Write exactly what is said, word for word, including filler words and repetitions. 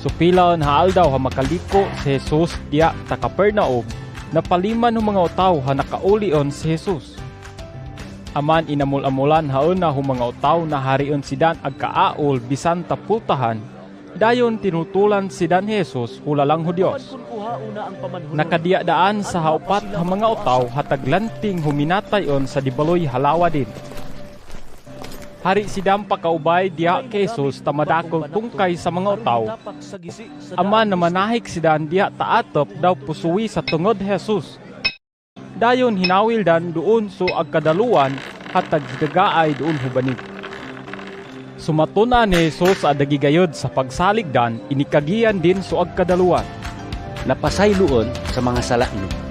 Supilaen ha aldaw ha makaliko si Jesus diya' ta Kapernaum, na paliman hu manga otau ha nakaulion si Jesus. Aman inamul-amulan haena hu manga otau na hari'en sidan agkaaul bisan ta pultahan, dayun tinutulan sidan hi Jesus hu lalang hu Dios. Na kadiya' daan sa ha upat ha manga otau ha taglanting hu minatay-on sa dibaloy ha lawa din. Hari' sidan pakaubay diya' ki Jesus ta madakol tungkay sa manga otau. Aman na manahik sidan diya' ta atep daw pusuwi sa tungod hi Jesus. Dayun hinawil dan duun su agkadaluan ha tagdagaay duun hu banig. Sumatunan hi Jesus a dagigayed sa pagsalig dan, inikagiyan din su agkadaluan. Na pasayloon sa manga sala' nu.